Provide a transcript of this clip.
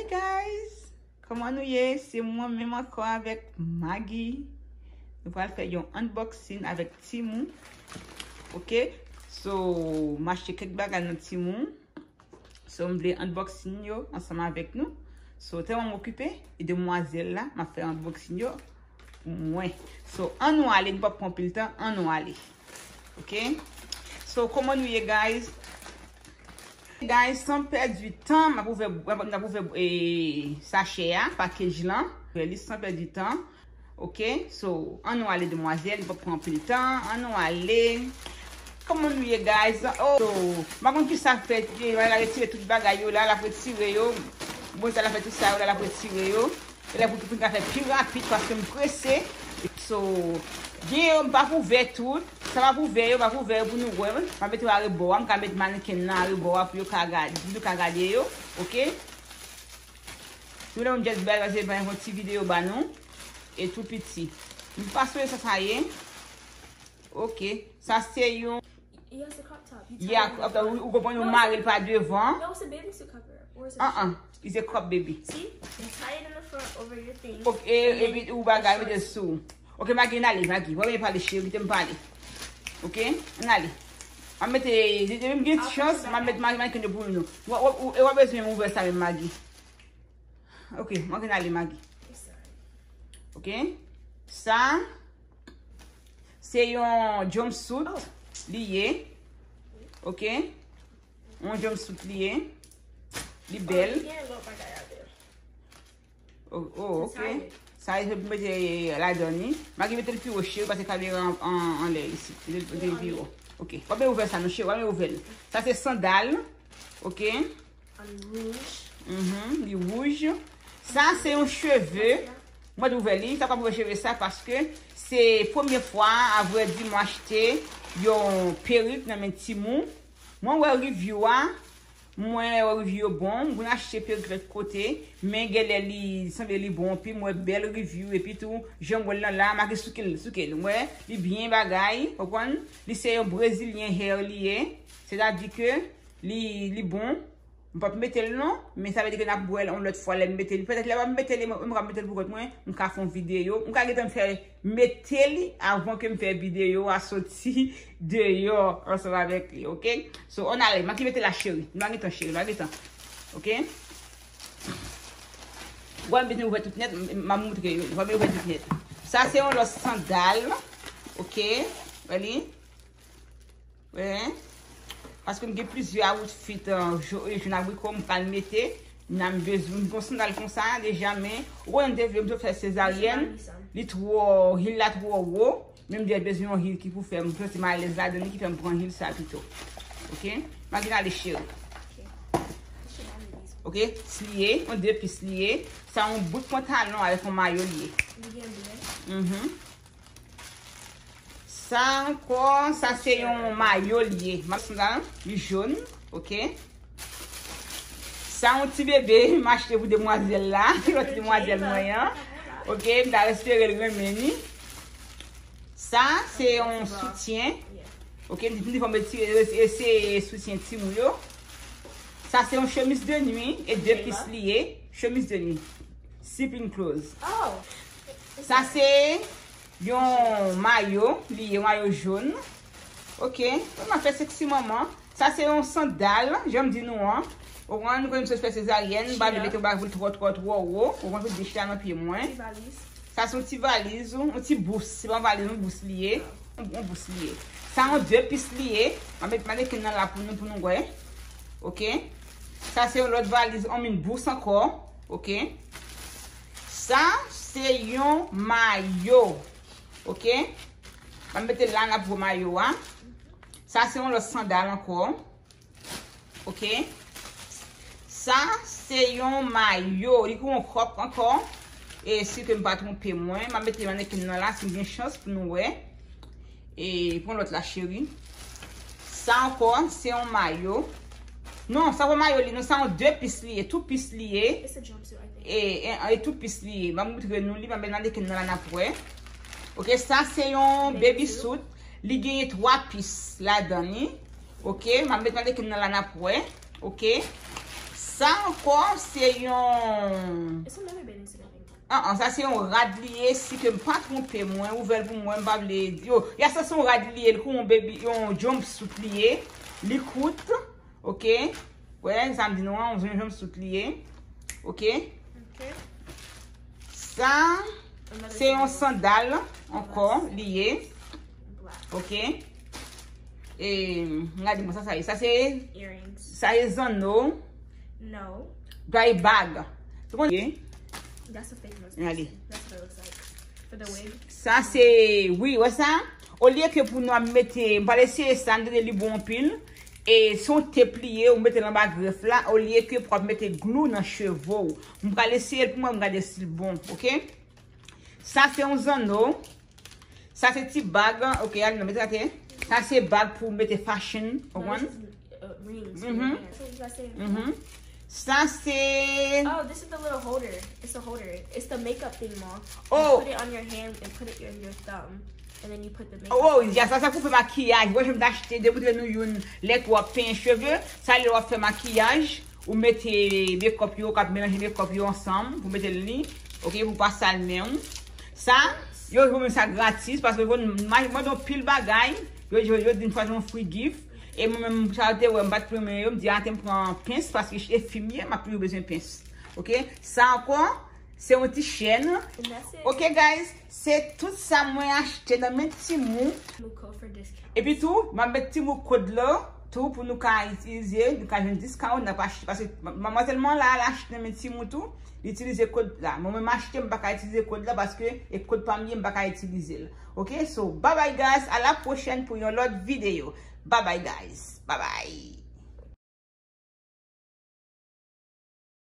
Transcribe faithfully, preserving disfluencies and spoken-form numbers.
Guys, kòman nou ye? Se mwen menm ankò avèk Maggie. Nou pral fè yon unboxing avèk Temu. Ok? So, m achte kèk bagay nan Temu. So, m vle unboxing yo ansanm avèk nou. So, tèlman m okipe, e demwazèl la, m ap fè unboxing yo pou mwen. So, ann nou ale, nou p ap pran anpil tan, ann nou ale. Ok? So, kòman nou ye, guys? Guys, san pèdi tan, m ap ouvè, m ap ouvè, e, sachè a, package lan. Ouvè li san pèdi tan. Ok? So, ann nou ale, demwazèl, li p ap pran anpil tan. Ann nou ale. Kòman nou ye, guys? Oh, so, m pa konn ki sa fè, e, l al retire tout bagay yo la, l ap retire yo. Bon, sa l ap fè tout sa yo la, l ap retire yo. E lè pou, pou n ka fè pi rapid paske m prese. So, gen yo m p ap ouvè tout. Sa m ap ouvè yo, m ap ouvè yo pou nou wè. M ap mete yo arebò a, m ka met mannequin nan arebò a pou yo ka gade, pou nou ka gade yo. Ok? Si w vle yon just bay, se yon ti videyo ba nou. E tou piti. M pa sonje sa sa ye. Ok. Sa se yon He has a crop top. You Yeah, tie it in the after front. Ou konprann yon mari l pa devan. No, it's a baby suit cover. Or is it Uh-uh. shorts? It's a crop baby. See? You tie it in the front over your thing. Ok, e, epi ou bagay mete sou. Ok, Maggie, n ale, Maggie. Wè, men pale, cheri, kite m pale. Ok, n ale. M ap mete, depi m gen chans, m ap mete Maggie, Maggie, pou nou. W ap bezwen m ouvè sa menm, Maggie. Ok, Maggie, n ale, Maggie. Ok, sa, se yon jumpsuit, li ye. Ok, yon jumpsuit, li ye. Li bèl. Gen lòt bagay avè l. Oh, oh, ok. Sa e pou mete ladan li. Maggie, mete l pi wo, cheri, paske kamera an, an, anlè isi. Mete l, mete l pi wo. Ok. W ap ouvè sa, non, cheri, w ap ouvè l. Sa se sandal. Ok. An wouj. Mhm, li wouj. Sa se yon cheve. Mwen ouvè li, sa pa ouvè cheve sa paske se premye fwa, avrèdi, mwen achte yon perik nan men Temu. Mwen wè review a, mwen wè review yo bon, mwen achte perik lòt kote, men genlè li sanble li bon, epi mwen bèl review, epi tou, jan m wè l lan la, make souke l, souke l, mwen, li byen bagay, konprann? Li se yon Brazilian hair li ye, sètadi ke li, li bon, m p ap mete l non, men sa vle di ke n ap wè l yon lòt fwa lè m mete li. Petèt lè m ap mete li, mwen, mwen ka mete l pou kont mwen, m ka fè yon videyo, m ka gentan fè mete li avan ke m fè videyo a soti deyò ansanm avèk li, ok? So, ann ale, m ap mete la cheri. Nou pa gen tan cheri, nou pa gen tan. Ok? Wè m bezwen ouvè tout nèt, m ap moutre yo. Wè m ouvè tout nèt. Sa se yon lòt sandal. Ok? Wè li? Wè. Paske m gen plizyè outfit, euh, jo- jaune abricot m pral mete. Nan m bezwen, m gon sandal konsa deja, men ou konnen m te vle m te fè sezaryèn. Li twò, heel la twò wo. Men m deja bezwen yon heel ki pou fè m santi m alèz ladan li, ki fè m pran heel sa pito. Ok? Magina ale cheri. Ok, sliye, yon de pis li ye. Sa yon bout pantalon avèk yon mayo li ye. Mhm. Sa ankò, sa se yon mayo li ye. M ap sandal, li jòn, ok? Sa yon ti bebe, m achte pou demwazèl la, lòt demwazèl mwen an. Ok, m ta espere l renmen li. Sa se yon soutyen. Ok, m di pou m retire, e se soutyen timoun yo. Sa se yon chemiz de nwi e de pis li ye. Chemiz de nwi. Sleeping clothes. Sa se yon mayo, li ye mayo jòn. Ok, m ap fè seksi manman. Sa se yon sandal, jan m di nou an. Ou konprann, nou konn m sot fè sezaryèn, m pa vle mete yon bagay pou l twò, twò, twò wo. Ou konprann, pou l dechita nan pye mwen. Sa se yon ti valiz, yon ti bous. Se pa yon valiz, yon bous li ye. Yon, yon bous li ye. Sa yon de pis li ye. M ap met mannequin nan la pou nou, pou nou wè. Ok. Sa se yon lòt valiz, I mean bous ankò. Ok. Sa se yon mayo. Ok. M ap mete l la, n ap wè mayo a. Sa se yon lòt sandal ankò. Ok. Sa se yon mayo. Li gon yon kòp ankò. E si ke m pa twonpe mwen, m ap mete mannequin nan la, si m gen chans pou nou wè. E pran lòt la, cheri. Sa ankò, se yon mayo. Non, sa pa mayo li, non, sa yon de pis li ye, tou pis li ye. E, e, e tou pis li ye. M ap moutre nou li, m ap mete mannequin nan la, n ap wè. Ok, sa se yon baby suit. Li genyen twa pis ladan li. Ok, m ap met mannequin nan la, n ap wè. Ok. Sa ankò se yon... It's another bathing suit, I think. An, an, sa se yon rad li ye, si ke m pa twonpe mwen, ouvè l pou mwen, m pa vle di. Yo, ya sa se yon rad li ye, l kou yon baby, yon jumpsuit li ye, li kout, oke? Wè, sa m di nou an, yon jumpsuit li ye, oke? Okay. Sa, Another se yon sandal. Sandal ankò, li ye, Black. Oke? E, gade mwen sa, sa ye. Sa se, Earrings. Sa se zanno, No. bay bag. Tout moun ye? That's a fake nose Gade. piercing. That's what it looks like. For the wig. Sa se, wi, wè sa? Olye ke pou nou ap mete, m pral eseye sa, m tande li bon anpil. E se yon tep li ye, ou mete l anba grèf la, olye ke pou ap mete glou nan cheve w. M pral eseye l pou mwen, m gade si l bon, oke? Sa se yon zanno. Sa se ti bag, oke, al nan mete atè. Sa se bag pou mete fashion, No, konprann? This is uh, rings. Mhm. That's what you guys say. Mhm. Sa se... Oh, this is the little holder. It's a holder. It's the makeup thing, mom. Oh. You put it on your hand and put it in your thumb, and then you put the makeup. Oh, on. Ya, sa se pou fè makiyaj. Mwen, jan m te achte, depi nou youn, lè ke w ap penyen cheve, sa lè w ap fè makiyaj, ou mete makeup yo, k ap melanje makeup yo ansanm, pou mete l li, oke, pou pa sal men w. Sa, yo, yo mwen sa gratis, paske yo mande yon pil bagay, yo, yo, yo di m chwazi yon free gift, e mwen menm, sa yo te wè, m pa t renmen yo, m di, a, te m pran pens, paske e fi m ye, m ap toujou bezwen pens. Oke? Sa ankò, se yon ti chèn. And that's it. Oke, guys, se tout sa mwen achte nan men timoun. Muko for discount. Epi tou, m ap met timoun kod la, tou pou nou ka itilize, nou ka jwenn discount, n ap achte, paske manmwazèl mwen la, l achte nan men timoun tou, li itilize kod la. Mwen menm achte, m pa ka itilize kod la, paske e kod pa m ye, m pa ka itilize l. Oke, so, bye bye guys, a la pwochèn pou yon lòt videyo. Bye bye guys, bye bye.